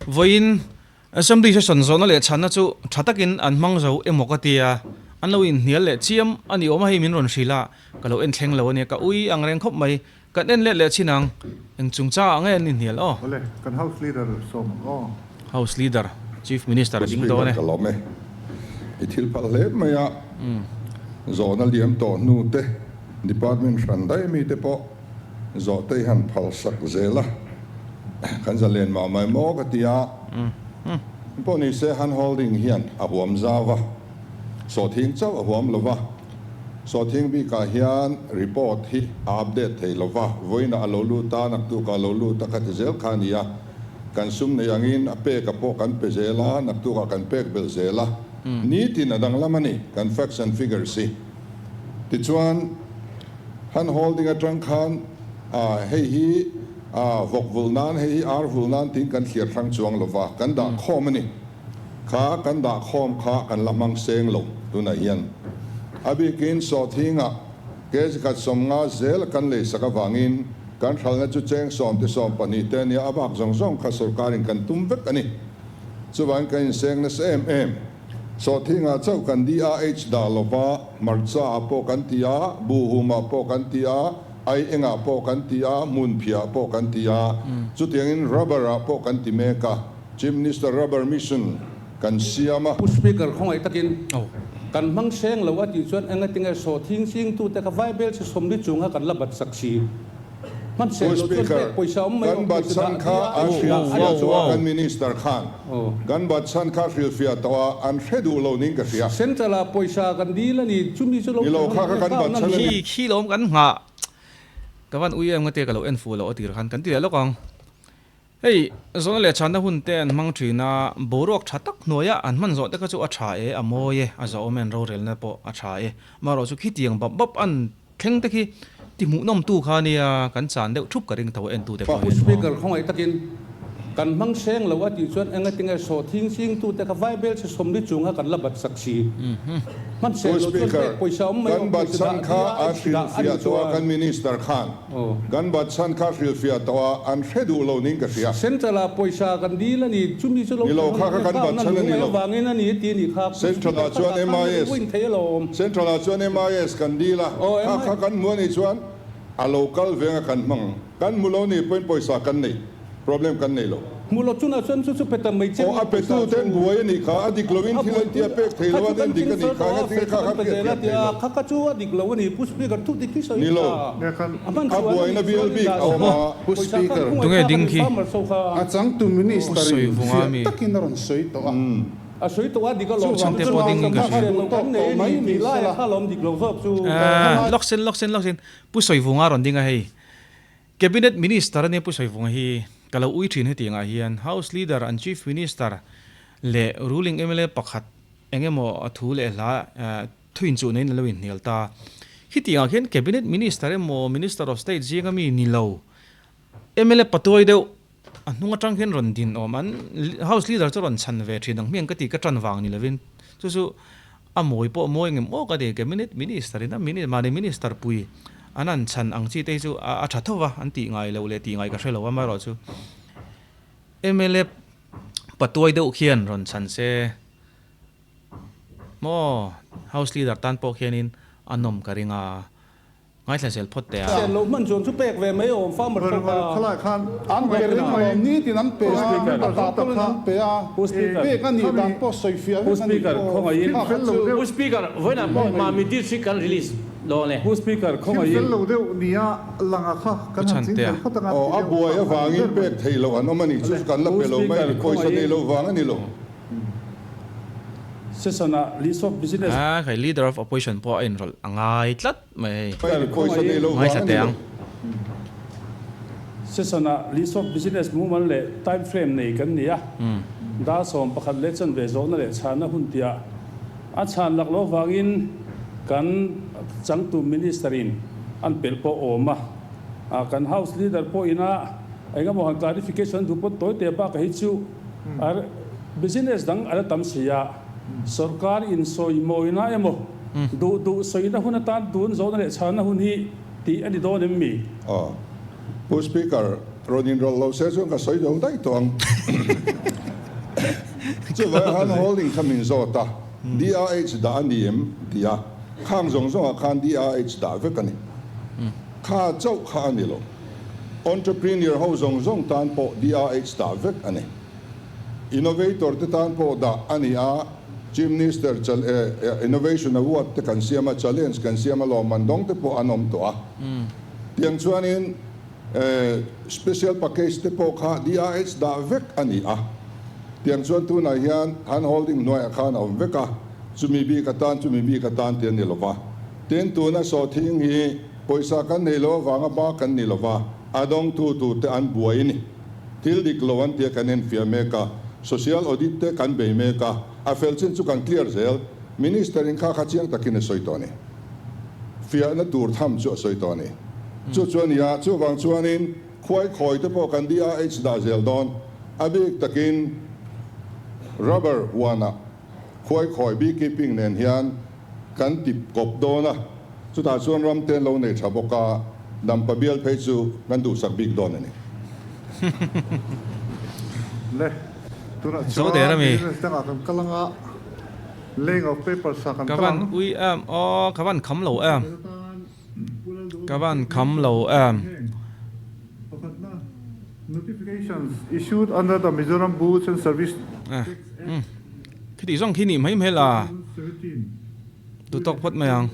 Vawiin Assembly session zawhna leh chhanna chu tha takin an hmang zo emaw ka tia, an lo inhnial leh chiam a ni awm a hei min rawn hrilh a, ka lo en thleng lo a nia, ka ui ang reng khawp mai, kan en let leh chin ang, eng chungchangah nge an inhnial aw? Awle, kan House Leader sawm ang aw. House Leader, Chief Minister a ding dawn e. Speaker ka lawm e. I thil phal hle mai a, zawhna liam tawh hnu te, Department hran daih mi te pawh zawhte i han phal sak zel a, kan zalen mah mai maw ka ti a. Pawh ni se hand holding hian a huam zau a, sawhthing chauh a huam lo va, sawhthing bikah hian report hi a update thei lo va, vawiinah a lo lut a, naktukah a lo lut a ka ti zel kha a ni a, kan sum nei angin a pek a pawh kan pe zel a, naktukah kan pek belh zel a, nitin a danglam a ni kan facts and figures hi. Tichuan, hand holding atang khan hei hi vawk vulh nan, hei hi ar vulh nan tiin kan thliar hrang chuang lo va, kan dah khawm a ni. Kha kan dah khawm kha kan la hmang seng lo tunah hian. A bikin sawhthingah kg khat 50 zel kan lei sak avangin kan hralhna chu cheng 10 te 12 te a nia, a bak zawng zawng kha sorkarin kan tum vek a ni. Chuvangin kan inseng nasa em em. Sawhthingah chauh kan DRH dah lo va, hmarcha ah pawh kan ti a, buhhum ah pawh kan ti a, ai engah pawh kan ti a, hmunphiah ah pawh kan ti a, chutiangin rubber ah pawh kan ti mek a, Chief Minister Rubber Mission kan siam a. Pu Speaker khawngaih takin kan hmang seng lo a tih chuan engatinge sawhthing chingtute kha vaibel chi 40 chunga kan la bat sak si. Pu Speaker, kan batchhan kha an hrilhfiah tawh a, kan Minister khan kan batchhan kha hrilhfiah tawh a, an hre duh lo ning ka hria. Central ah pawisa kan dil a ni, chumi chu lo Ni lo kha kha kan batchhan a ni. Khi khi lawm kan nghah ka van ui em ngate ka lo en fuh loh a tir khan kan ti leh lawk ang. Hei zawhna leh chhanna hun te an hmang thin a, boruak tha tak hnuaia an hman zawh te kha chu a tha e, a mawi e, a zawhawm e, an rorelna pawh a tha e. Amaherawh chu khitiang bap bap an Thleng te khi ti hmuhnawm tu kha nia kan chan deuh thup ka ring tho en tu te pawh hian. Pu Speaker khawngaih takin kan hmang seng lo a tih chuan engatinge sawhthing ching tu te kha vaibel chhe 40 chunga kan la bat sak si. Hman seng Pu lo chuan Speaker, pek pawisa awm mai kan awm bat pawisa chhan dah kha tia a a dah a hrilhfiah nih tawh a chuan. kan Minister khan kan bat chhan kha hrilhfiah tawh a an hre duh lo ning ka hria. Central ah pawisa kan dil a ni chumi chu lo Ni lo thlen kha kha hunah kan bat kha chhan a ni lung lo. avangin a ni ti a nih kha. Pu Central Speaker ah kha chuan dah khan MIS a win thei alawm. Central ah chuan MIS kan dil a, kha kha kan hmu a nih chuan a lo kal veng a kan hmang. Kan hmu lo nih pawhin pawisa kan nei, problem kan nei lo. Hmu lo chunah chuan chu chu pe ta mai che Aw a pawisa petu chu. ten buai a nih kha, a dik loin A thil an tia buaipui pek thei kha lo chu a kan den dik ching a nih fel kha, tawh a, engatinge fel kha chu kha kan pe hriat zel a thiam thei tia, lo. kha kha chu a dik lo a ni, Pu Speaker thu dik hi sawi Ni lo. ta. A hman A chuan a buaina nih bial chuan in bik dah a awm sak a, a. Pu pawisa kha Speaker. khungaih Tunge thlak a ding ni khi? farmer so kha. A changtu Pu Minister in Sawivunga fiah mi. takin a rawn sawi tawh a. A sawi tawh a dik alawm Chhan te pawh ding in ka hria. Lo kan nei a ni tih lai a kha lawm dik lo zawk chu. Lawksen lawksen lawksen Pu Sawivunga rawn ding a hei. Cabinet Minister a nia Pu Sawivunga hi ka lo ui thin hetiangah hian House Leader an Chief Minister leh Ruling mla pakhat eng emaw a thu leh hla thu inchuh neiin a lo inhnial ta. Hetiangah khian Cabinet Minister emaw Minister of State zinga mi ni lo mla patuai deuh A hnung atang hian rawn din awm an house leader chu rawn chhan ve thin ang hmiang ka ti ka tan vang ni lovin chu chu a mawi pawh mawi ngem aw ka ti cabinet minister in a mahni minister pui an han chhan ang chi te hi chu a tha tho va an tih ngai loh leh tih ngai ka hre lo amaherawh chu mla patuai deuh khian rawn chhan se maw house leader tan pawh khianin a nawm ka ring a. Ngaithla zel phawt teh a. Sen loh hman chuan chu pek ve mai awm farmer ho kha. Khalai khan An pe reng alawm, nitin an pe a, a ta pawhin an pe a, pek a nih dan pawh sawi fiah vek a nih pawh kha kha chu. Pu Speaker, vawiinah pawh Mami District kan release dawn e. Pu Speaker, khawngaihin. Thil fel lo deuh nia langa kha kan han ching fel phawt anga Aw, a buai avangin pek theih loh an awm a nih chu kan la pe lo mai a ni, pawisa nei loh vang a ni lo. Session ah list of business. A hei leader of opposition pawh a inrawlh a ngai tlat mai hei. Pawisa nei lo vang Ngaithla a ni teh lo. ang. Session ah list of business mumal leh time frame nei kan ni a. Dar 11 leh chanve zawhna leh chhanna hun tiah a chhan lak loh vangin kan changtu minister in an pelh pawh awm a. Kan house leader pawhin a engemaw han clarification duh pawn tawi teh bakah hi chu A business dang a la tam si a, sorkar insawimawina emaw duh duh sawina hun atan tun zawhna leh chhanna hun hi tih a ni dawn em mi? Aw. Pu Speaker, rawn inrawlh lo se chuan ka sawi zo daih tawh ang. Chuvang hand holding kha min zawt a, DRH dah a ni em? ti a, khang zawng zawngah khan DRH dah vek a ni. Kha chauh kha a ni lo. Entrepreneur ho zawng zawng tan pawh DRH dah vek a ni. Innovator te tan pawh dah a ni a, Chief Minister Innovation Award te kan siam a, challenge kan siam a, lawmman dawng te pawh an awm tawh a. Tiang chuanin Special package te pawh kha DRH dah vek a ni a, tiang chuan tunah hian hand holding hnuaiah khan a awm vek a, chumi bik atan chumi bik atan ti a ni lo va. Tin, tuna sawhthing hi pawisa kan nei lo avanga ba kan ni lo va, a dawngtu turte an buai a ni. Thil dik lo an tia kan enfiah mek a, social audit te kan bei mek a, a fel chin chu kan clear zel. Minister in kha kha chiang takin a sawi tawh a ni. Fiahna tur tham chu a sawi tawh a ni. Chu chu a ni a, chuvang chuanin khuai khawi te pawh kan DRH dah zel dawn. A bik takin rubber huanah khuai khawi beekeeping nen hian kan ti kawp dawn a, chutah chuan ram te an lo nei tha bawk a, dampa bial phei chu kan duhsak bik dawn a ni. Le, tunah Zo der chuan a mi. business dangah kan kal anga. Laying of papers ah kan Ka kal van ang. ui em aw, ka van kham lo em. Ka van kham lo em. Pakhatna, Notifications issued under the Mizoram Goods and Service Eh, Tax umm. Act Khiti zawng khi nih mai hmel a. 2017, Tu tawk phawt mai ang.